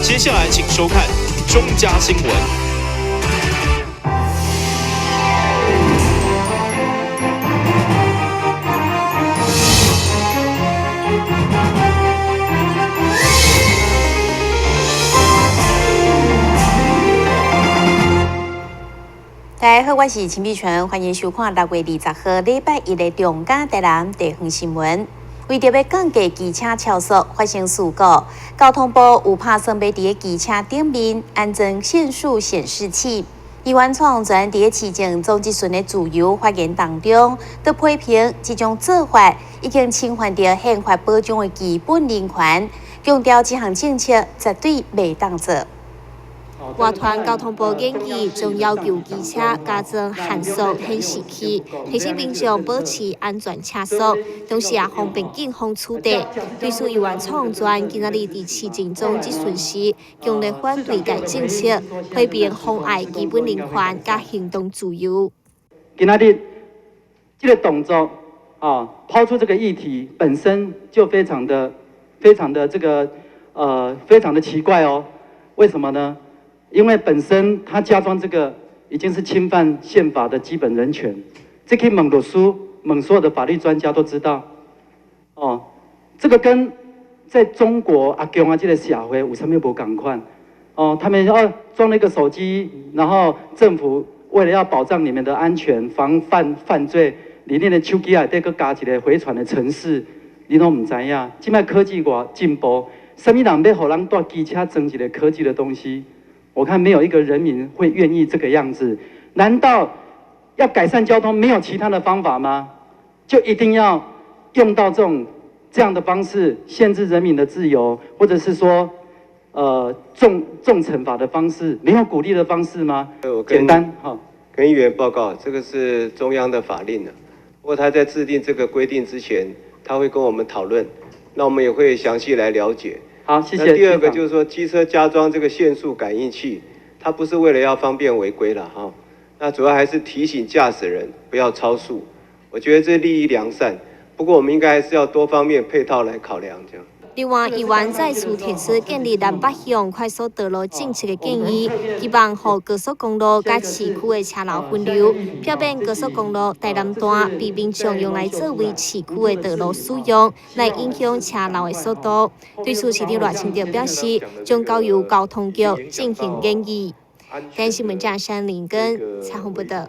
接下來請收看中嘉新聞。大家好，我是陳美泉，歡迎收看6月20號禮拜一的中嘉台南地方新聞。為著欲降低機車超速發生事故，交通部有拍算欲佇个機車頂面安裝限速顯示器。議員蔡洪泉佇个市政總質詢的自由發言當中，都批評這種做法已經侵犯著憲法保障的基本人權，強調這項政策絕對袂當做。外傳交通部建議將要求機車加裝限速顯示器，提醒民眾保持安全車速，同時也方便警方取締。對此，議員蔡洪泉今仔日佇市政總質詢時，強烈反對該政策，批評妨礙基本人權佮行動自由。今仔日這個動作啊，拋出這個議題本身就非常的、非常的這個非常的奇怪哦。為什麼呢？因為本身他加裝這個已經是侵犯憲法的基本人權，這可以問律師、問所有的法律專家都知道。哦，這個跟在中國阿共啊這個社會有啥物無仝款？哦，他們要裝了一個手機，然後政府為了要保障你們的安全、防範犯罪，裡面的手機內底閣加一個回傳的程式，你攏毋知影。這擺科技偌進步，啥物人欲予人佇機車裝一個科技的東西？我看沒有一個人民會願意這個樣子。難道要改善交通沒有其他的方法嗎？就一定要用到這種這樣的方式限制人民的自由，或者是說，重懲罰的方式，沒有鼓勵的方式嗎？我簡單哈，跟議員報告，這個是中央的法令啊。不過他在制定這個規定之前，他會跟我們討論，那我們也會詳細來了解。好，謝謝。第二個就是說，機車加裝這個限速感應器，它不是為了要方便違規了哈，那主要還是提醒駕駛人不要超速。我覺得這立意良善，不過我們應該還是要多方面配套來考量這樣。另外，議員再次提出建立南北向快速道路政策的建議，希望予高速公路佮市區的車流分流，避免高速公路台南段被民眾用來作為市區的道路使用，來影響車流的速度。對此，市長賴清德表示，將交由交通局進行研議。電視新聞記者林根採訪報導。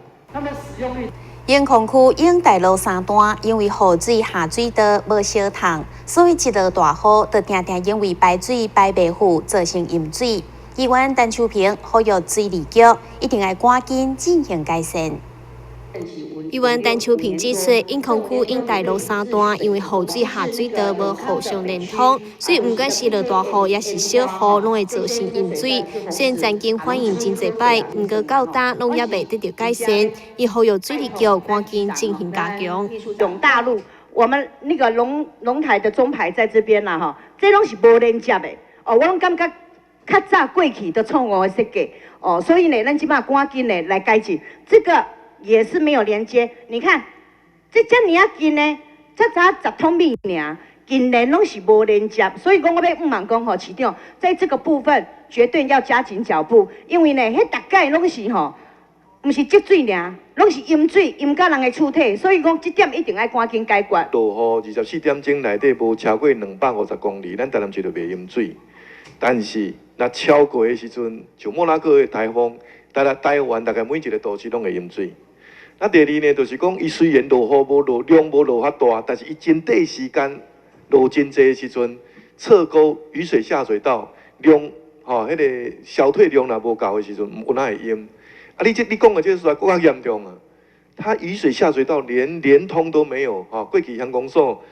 永康區永大路三段因為雨水下水道無相通，所以一落大雨就定定因為排水排袂赴，造成淹水。議員陳秋萍呼籲水利局一定愛趕緊進行改善。議員陳秋萍指出，永康區永大路三段因為雨水下水道無互相連通，所以毋管是落大雨抑是小雨，攏會造成淹水。雖然曾經反映真濟擺，毋過到今攏猶未得著改善。伊呼籲水利局趕緊進行加強。永大路，我們那個龍龍台的中牌在這邊啦，吼，這攏是無連接的。哦，我攏感覺較早過去都錯誤的設計，哦，所以呢，咱這擺趕緊呢來改進這個。也是沒有連接，你看，這遮爾仔近呢，才才10通米爾，近年攏是無連接，所以講我欲向講吼，市長在這個部分絕對要加緊腳步，因為呢，彼逐擺攏是吼，毋是積水爾，攏是淹水淹甲人的厝體，所以講這點一定愛趕緊解決。落雨24點鐘內底無超過250公里，咱台南市就袂淹水。但是若超過的時陣，像莫拉克的颱風，台灣大概每一個都市攏會淹水。那第二呢，就是講，伊雖然落雨無落量無落較大，但是伊真短時間落真濟的時陣，側溝雨水下水道量吼，彼個消退量若無夠的時陣，有哪會淹？啊，你這你講的這個說閣較嚴重啊！它雨水下水道連連通都沒有，吼，過去鄉公所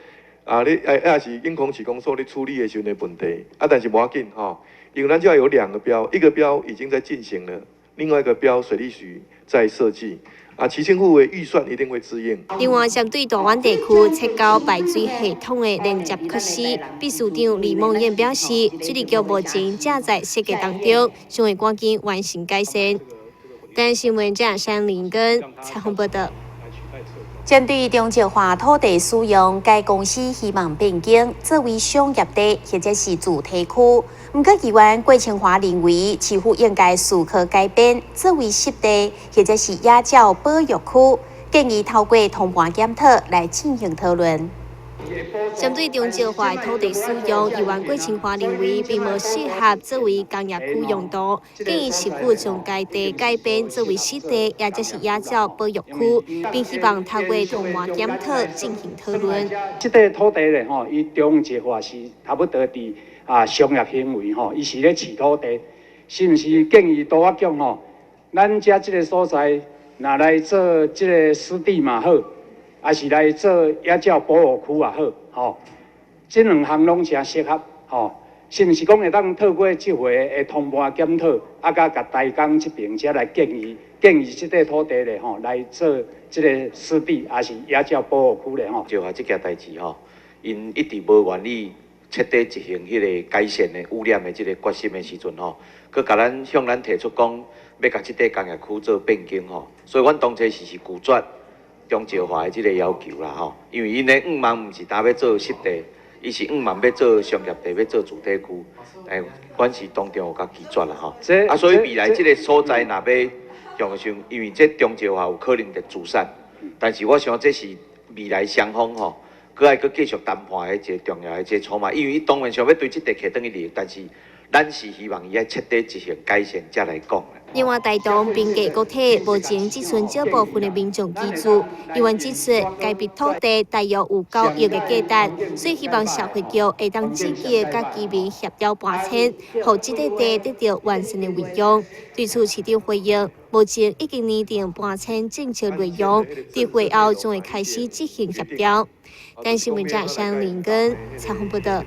啊，你哎也是永康市公所咧處理的時陣的問題，啊，但是無要緊吼，因為咱這有兩個標，一個標已經在進行了，另外一個標水利局在設計。啊，市政府的預算一定會支應。另外，針對大灣地區測溝排水系統的連接缺失，秘書長李夢燕表示，水利局目前正在設計當中，將會趕緊完成改善。電視新聞記者林根採訪報導。針對中石化土地使用，該公司希望變更作為商業地或者是住宅區。毋過議員郭清華認為，市府應該思考改變作為濕地或者是野鳥保育區，建議透過通盤檢討來進行討論。針對中石化土地使用，議員郭清華認為並無適合作為工業區用途，建議市府將該地改變作為濕地，抑者是野鳥保育區，並希望透過通盤檢討進行討論。這塊土地咧，吼，伊中石化是差不多佇商業行為，吼，伊是咧飼土地，是毋是建議都發局吼，咱遮這个所在，若來做這个濕地嘛好，抑是來做野鳥保護區也好，吼，這兩項攏誠適合，吼，是毋是講會當透過這回的通盤檢討，佮共台鋼這邊遮來建議，建議這塊土地咧，吼，來做這个濕地，抑是野鳥保護區咧，吼。就話這件代誌吼，𪜶一直無願意徹底執行彼个改善的污染的這个決心的時陣吼，閣共咱向咱提出講欲共這塊工業區做變更吼，所以阮當初是拒絕中石化的這个要求啦吼，因為𪜶的願望毋是焦欲做濕地，伊是願望欲做商業地，欲做住宅區，阮是當場有共拒絕啦吼。啊，所以未來這个所在若欲用的時陣，因為這中石化有可能會自殺，但是我想這是未來雙方吼，閣愛閣繼續談判的一个重要的一个籌碼，因為伊當然想欲對這塊摕轉去利，但是咱是希望伊愛徹底執行改善才來講。另外，台東平價國鐵目前只賰少部分的民眾居住。議員指出，該筆土地大約有9億的價值，所以希望社會局會當積極的佮居民協調搬遷，予這塊地得到完善的運用。對此，市長回應，目前已經擬定搬遷政策內容，佇會後將會開始執行協調。台新聞記者林根採訪報導。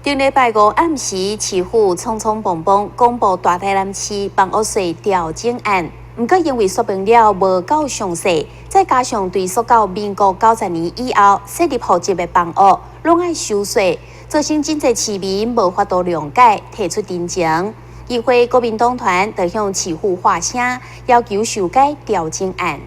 頂禮拜五暗時，市府匆匆忙忙公布大台南市房屋稅調整案，毋過因為說明了無夠詳細，再加上追溯到民國90年以後設立戶籍的房屋攏愛收稅，造成真濟市民無法度諒解，提出陳情。議會國民黨團就向市府發聲，要求修改調整案。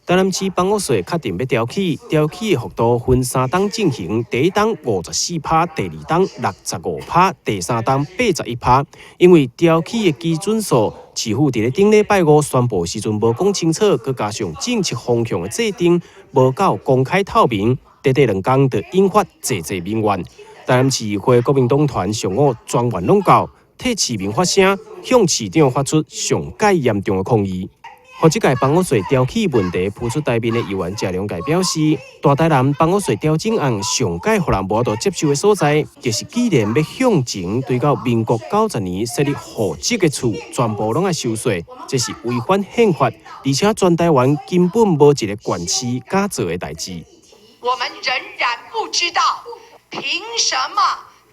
台南市房屋稅確定欲調起，調起的幅度分三冬進行，第一冬54%，第二冬65%，第三冬81%。因為調起的基準數，市府佇咧頂禮拜五宣布時陣無講清楚，閣加上政策方向的制定無夠公開透明，短短兩工就引發濟濟民怨。台南市議會國民黨團上午全員攏到，替市民發聲，向市長發出上蓋嚴重的抗議。予這屆房屋稅調起問題浮出台面的議員謝龍介表示，大台南房屋稅調整案上蓋予人無法度接受的所在，就是既然欲向前追到民國90年設立戶籍的厝，全部攏愛收稅，這是違反憲法，而且全台灣根本無一个縣市敢做的代誌。我們仍然不知道，憑什麼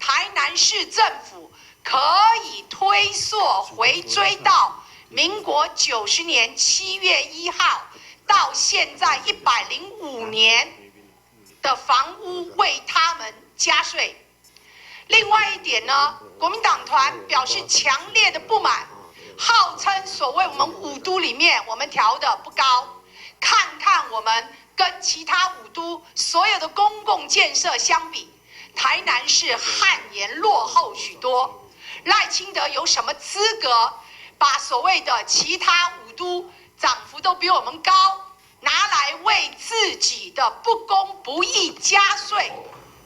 台南市政府可以推溯回追到民國90年7月1號到現在105年的房屋為他們加稅。另外一點呢，國民黨團表示強烈的不滿，號稱所謂我們五都裡面我們調的不高，看看我們跟其他五都所有的公共建設相比，台南市汗顏落後許多。賴清德有什麼資格把所謂的其他五都漲幅都比我們高，拿來為自己的不公不義加稅？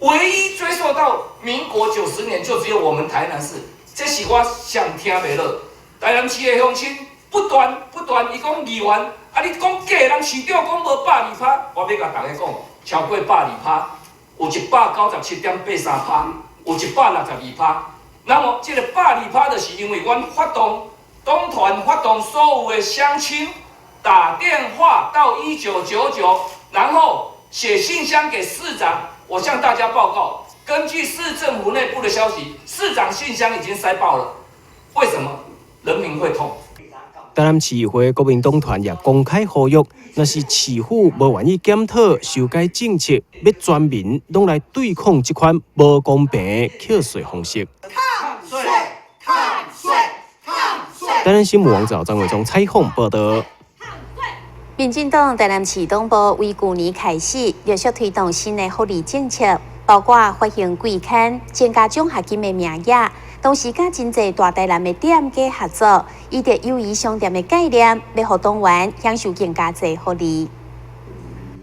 唯一追溯到民國90年，就只有我們台南市，這是我上聽袂落。台南市的鄉親不斷不斷，伊講議員，啊你講假，人市長講無120%，我欲共大家講，超過百二趴，有197.83%，有162%。那麼這个百二趴，就是因為阮發動黨團發動所有的鄉親打電話到1999，然後寫信箱給市長。我向大家報告，根據市政府內部的消息，市長信箱已經塞爆了。為什麼？人民會痛。台南市議會國民黨團也公開呼籲，若是市府無願意檢討修改政策，欲全民攏來對抗這款無公平的課稅方式。抗稅！抗稅！抗稅！台南新聞網站張偉忠採訪報導。民進黨台南市黨部為舊年開始陸續推動新的福利政策，包括發行季刊、增加獎學金的名額，同時佮真濟大台南的店家合作，以著友誼商店的概念，欲予黨員享受更加濟福利。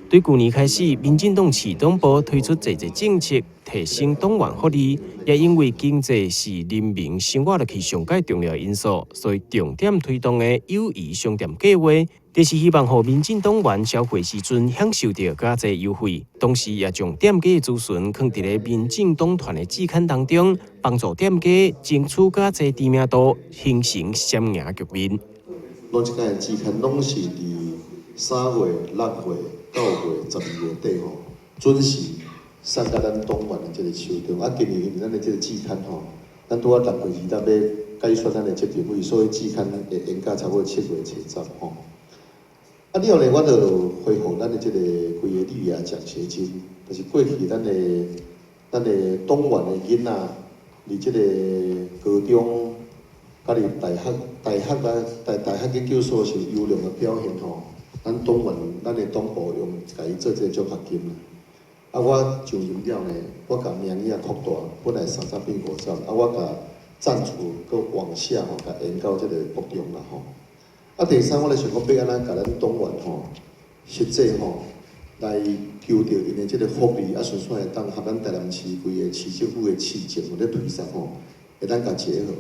對舊年開始，民進黨市黨部推出濟濟政策，提升黨員福利，也因為經濟是人民生活落去上蓋重要因素，所以重點推動的友誼商店計劃，就是希望予民進黨員消費時陣享受著較濟優惠，同時也將店家的資訊囥佇咧民進黨團的誌刊當中，幫助店家爭取較濟知名度，形成雙贏局面。攏這間誌刊攏是佇3月、6月、9月、12月底吼，準時送到咱黨員的這个手中。啊，今年因為咱的這个誌刊吼，咱拄仔6月20欲改選咱的執行委，所以誌刊會延到差不多7月初十吼。啊，了後呢，我就恢復咱的這个規个綠芽獎學金，就是過去咱的黨員的囡仔，佇這个高中、佮佇大學研究所是優良的表現吼。咱黨員，咱的黨部用共伊做這个獎學金啦。啊，我上任了呢，我共名額擴大，本來30變50，啊，我共贊助閣往下吼，共延到這个國中啦吼。啊，第三，我咧想講欲按怎共咱黨員吼，實際吼來求著𪜶的這个福利，啊，順紲會當合咱台南市規个市政府的市政咧推捒吼，會當共結合。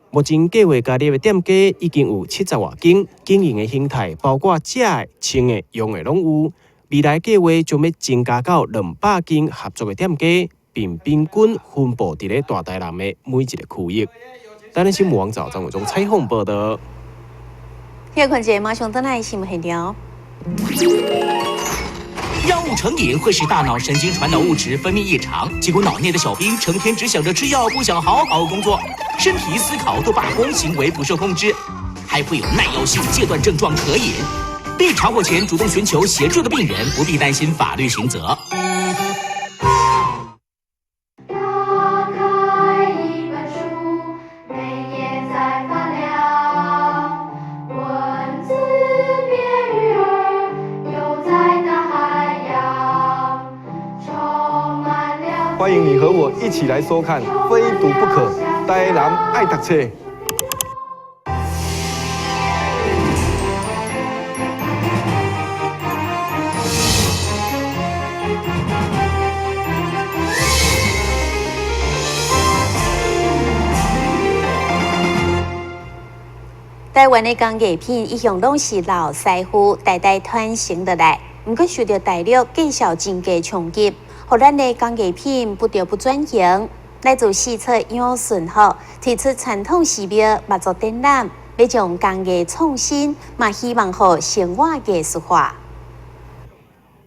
目前計劃加入的店家已經有70外間，經營的形態包括食的、穿的、用的攏有。未來計劃將欲增加到200間合作的店家，並平均分佈佇咧大台南的每一个區域。台南新聞網站張偉忠採訪報導。歇睏者馬上轉來新聞現場。藥物成癮會使大腦神經傳導物質分泌異常，結果腦內的小兵成天只想着吃藥，不想好好工作，身體思考都罷工，行為不受控制，還會有耐藥性戒斷症狀可引。被查獲前主動尋求協助的病人，不必擔心法律刑責。打開一本書，每頁在發亮，文字變魚兒，游在大海洋，充滿了。歡迎你和我一起來收看《非讀不可》，台南愛讀冊。台灣的工藝品一向攏是老師傅代代傳承落來，毋過受著大陸繼續真濟衝擊，予咱的工藝品不得不轉型。來自四冊楊順福推出傳統寺廟媽祖展覽，欲將工藝創新，嘛希望予生活藝術化。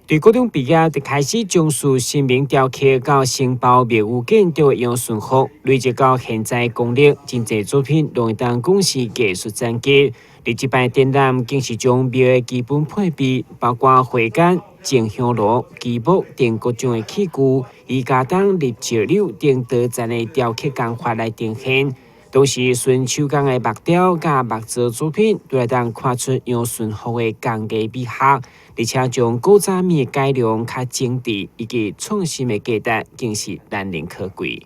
對高中畢業就開始從事神明雕刻到承包廟宇建築的楊順福，累積到現在功力，真濟作品攏會當講是藝術層級。佇這擺展覽，更是將廟的基本配備，包括火間、靜香爐、積木等各種的器具，以加當入石榴等多層的雕刻工法來呈現。同時，純手工的木雕佮木造作品，都會當看出楊順福的工藝美學，而且將古早味的改良較精緻，以及創新的價值，更是難能可貴。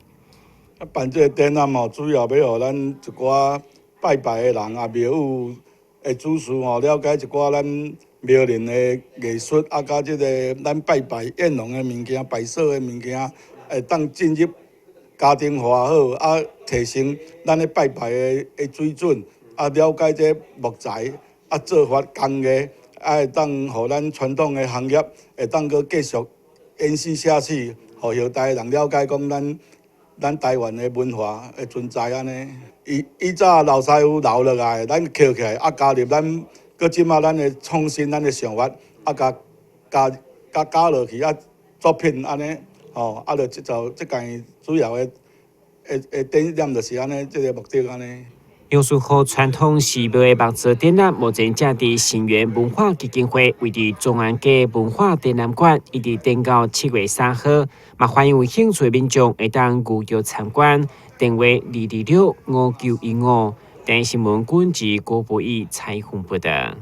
啊，辦這個展覽吼，主要欲予咱一寡拜拜的人啊，廟宇的主事吼，了解一寡咱廟林的藝術，啊，佮這个咱拜拜宴龍的物件、擺設的物件，會當進入家庭化好，啊，提升咱咧拜拜的水準，啊，了解這木材，啊，做法工藝，啊，會當予咱傳統的行業會當閣繼續延續下去，予後代人了解講咱台灣的文化的存在按呢。以早老師傅留落來，咱捡起來，啊，加入咱閣這馬咱的創新，咱的想法，啊，共加落去，啊，作品按呢。吼，啊，就這屆主要的展覽就是按呢，這个目的按呢。楊順福傳統寺廟的木造展覽，目前正佇新源文化基金會位佇中安街文化展覽館，一直展到7月3號。嘛歡迎有興趣的民眾會當預約參觀，電話2265915。台新聞君是郭博義採訪報導。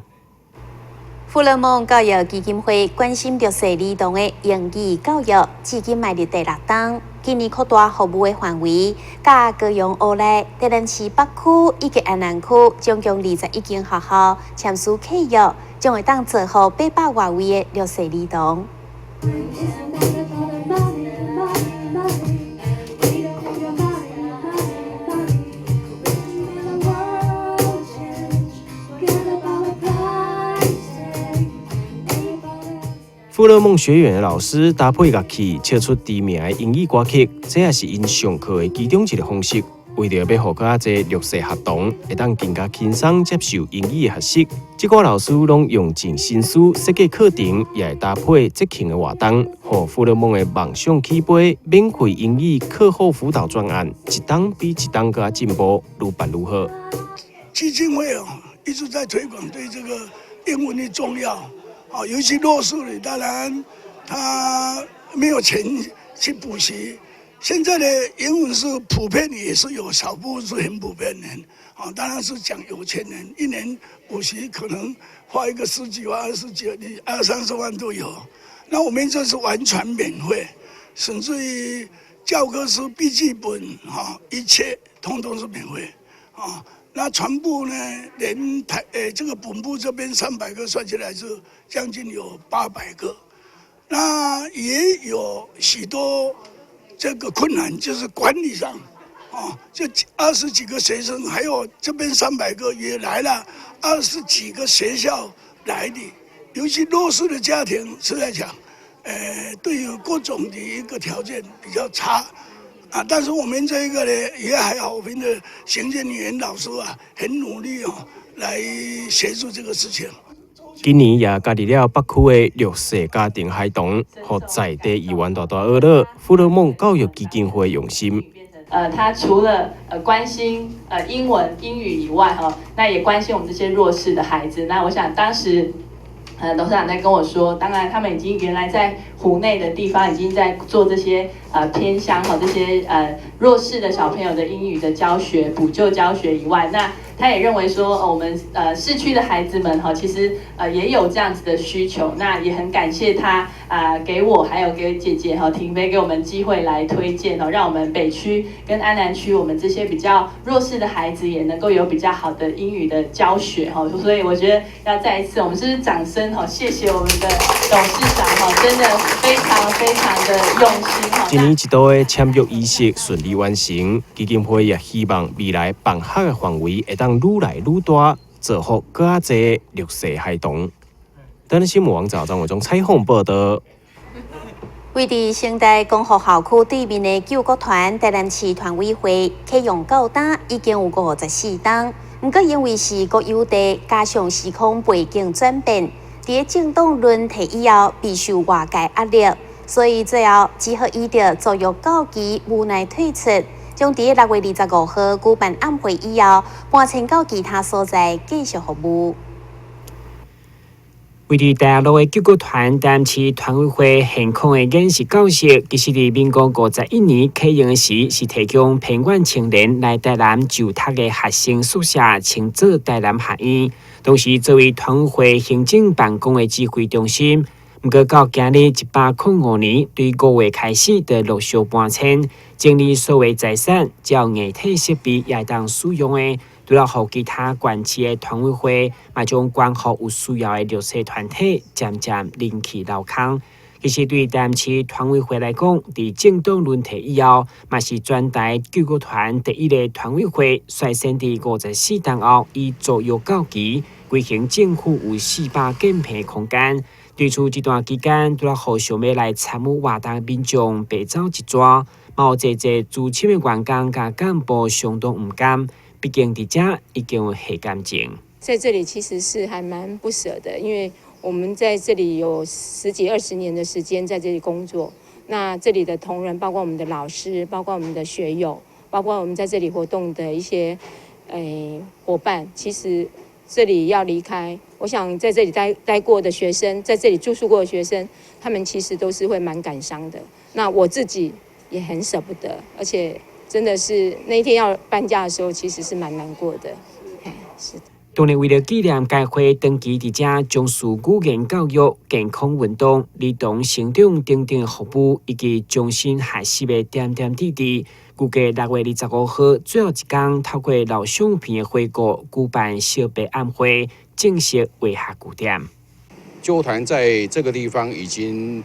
富樂夢教育基金會關心弱勢兒童的英語教育，至今邁入第六冬。今年擴大服務的範圍，佮高雄烏來、台南市北區以及安南區，總共21間學校簽署契約，將會當造福800外位的弱勢兒童。富樂夢學院的老師搭配樂器，唱出知名的英語歌曲，這也是𪜶上課的其中一個方式。為著欲予較濟弱勢學童會當更加輕鬆接受英語的學習，這寡老師攏用盡心思設計課程，也會搭配節慶的活動，予富樂夢的夢想起飛免費英語課後輔導專案，一冬比一冬閣較進步，愈辦愈好。基金會哦，一直在推廣對這個英文的重要。啊，尤其弱勢的，當然他沒有錢去補習。現在的英文是普遍，也是有少部分是很普遍的。啊，當然是講有錢人，一年補習可能花一個十幾萬、二十幾萬、二三十萬都有。那我們這是完全免費，甚至於教科書、筆記本，哈，一切通通是免費，啊。那全部呢，連台這個本部這邊300個算起來是將近有800個，那也有許多這個困難，就是管理上，啊，這20幾個學生，還有這邊300個也來了20幾個學校來的，尤其弱勢的家庭，實在講，對於各種的一個條件比較差。啊，但是我們這個呢也還好，我們的行政員老師啊，很努力哦，來協助這個事情。今年也加入了北區的弱勢家庭孩童，予在地議員大大學樂富樂夢教育基金會用心。他除了關心英文英語以外，哈，那也關心我們這些弱勢的孩子。那我想當時，董事長在跟我說，當然他們已經原來在湖內的地方已經在做這些偏鄉哈這些弱勢的小朋友的英語的教學補救教學以外，那他也認為說，我們市區的孩子們哈，其實也有這樣子的需求，那也很感謝他啊，給我還有給姐姐哈婷飛給我們機會來推薦哦，讓我們北區跟安南區我們這些比較弱勢的孩子也能夠有比較好的英語的教學哈，所以我覺得要再一次，我們是掌聲哈，謝謝我們的董事長哈，真的非常非常的用心哈。一年一度的簽約儀式順利完成，基金會也希望未來辦學的範圍會當愈來愈大，造福閣較濟弱勢孩童。台南新聞網張偉忠採訪報導。位佇成大光復校區對面的救國團台南市團委會啟用到今已經有54冬，毋過因為是國有地，加上時空背景轉變，佇咧政黨輪替以後，備受外界壓力，所以最後只好依著租約到期，無奈退出，將佇咧6月25號舉辦暗會以後，搬遷到其他所在繼續服務。位佇大陸的救國團台南市團委會現況的演習教室，其實佇民國51年啟用時，是提供偏遠青年來台南就讀的學生宿舍，稱做台南學院。同時作為團委會行政辦公的指揮中心。毋過到今日105年，對5月開始就陸續搬遷，整理所有財產，照硬體設備也會當使用的。除了予其他縣市的團委會，嘛將關予有需要的弱勢團體漸漸人去樓空。其實對台南市團委會來講，佇政黨輪替以後，嘛是全台救國團第一个團委會，率先佇54冬後以租約到期，規間政府有400間坪空間。最初這段期間，除了予想欲來參與活動民眾白走一逝，嘛有濟濟資深的員工佮幹部相當毋甘。畢竟佇遮已經有下感情。在這裡其實是還蠻不捨的，因為我們在這裡有十幾二十年的時間在這裡工作。那這裡的同仁，包括我們的老師，包括我們的學友，包括我們在這裡活動的一些夥伴，其實這裡要離開，我想在這裡待過的學生，在這裡住宿過的學生，他們其實都是會蠻感傷的。那我自己也很捨不得，而且真的是那一天要搬家的時候，其實是蠻難過的。是的。當然，為著紀念該會長期佇遮從事語言教育、健康運動、兒童成長等等服務，以及終身學習的點點滴滴，預計6月25號最後一工，透過老相片的回顧，舉辦小白暗會，正式畫下句點。救國團在這個地方已經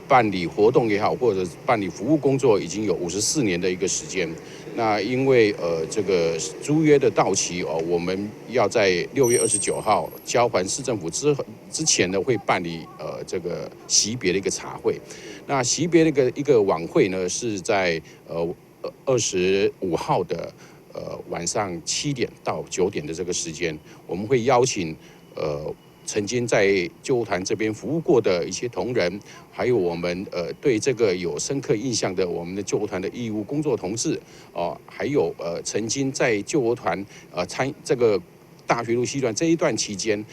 辦理活動也好，或者辦理服務工作，已經有54年的一個時間。那因為這個租約的到期哦，我們要在6月29號交還市政府之前呢，會辦理這個惜別的一個茶會。那惜別的一個晚會呢，是在25號的晚上7點到9點的這個時間，我們會邀請曾經在救國團這邊服務過的一些同仁，還有我們對這個有深刻印象的我們的救國團的義務工作同志，哦，還有曾經在救國團參這個大學路西段這一段期間，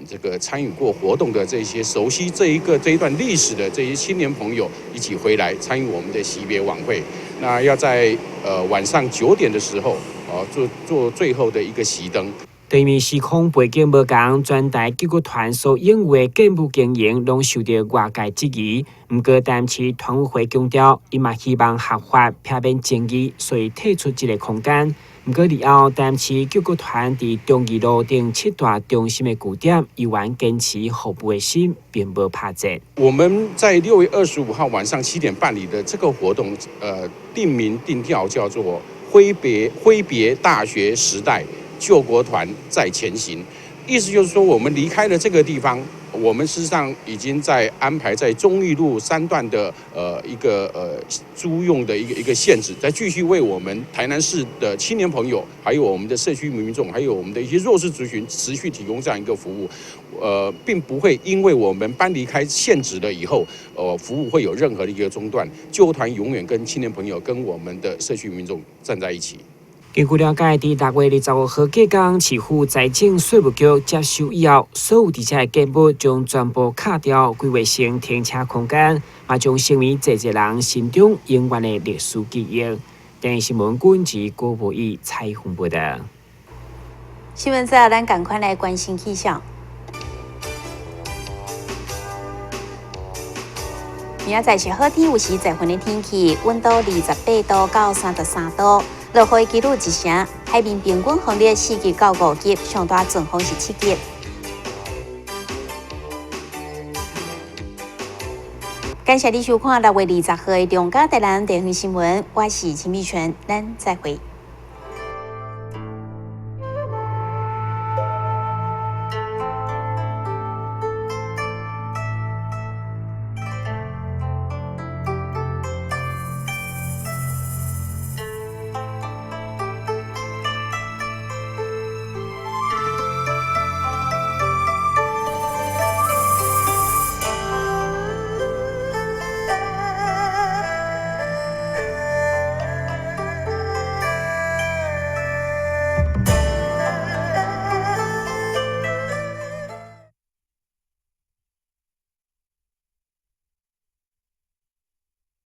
這個參與過活動的這些熟悉這一段歷史的這些青年朋友，一起回來參與我們的惜別晚會。那要在晚上九點的時候，哦，做最後的一個熄燈。對面時空背景無仝，全台救國團所擁有的建物經營攏受著外界質疑。毋過，台南市團委會強調，伊嘛希望合法避免爭議，所以退出這個空間。毋過，日後台南市救國團佇忠義路頂七大中心的據點，依然堅持服務的心，並無拍折。我們在6月25號晚上7點辦理的這個活動，定名定調叫做揮別大學時代。救國團在前行，意思就是說，我們離開了這個地方，我們事實上已經在安排在忠義路三段的一個租用的一個現址，再繼續為我們台南市的青年朋友，還有我們的社區民眾，還有我們的一些弱勢族群，持續提供這樣一個服務。並不會因為我們搬離開現址了以後，服務會有任何的一個中斷。救國團永遠跟青年朋友、跟我們的社區民眾站在一起。根據了解，佇6月25號隔工，市府財政稅務局接收以後，所有佇遮的建物將全部敲掉，規劃成停車空間，嘛將成為濟濟人心中永遠的歷史記憶。電視新聞軍事郭博義採訪報導。新聞最後，咱仝款來關心氣象。明仔載是好天，有時濟雲的天氣，溫度28度到33度。落雨的幾率一成，海面平均風力4級到5級，上大陣風是7級。感謝你收看6月20號的中嘉台南地方新聞，我是陳美泉，咱再會。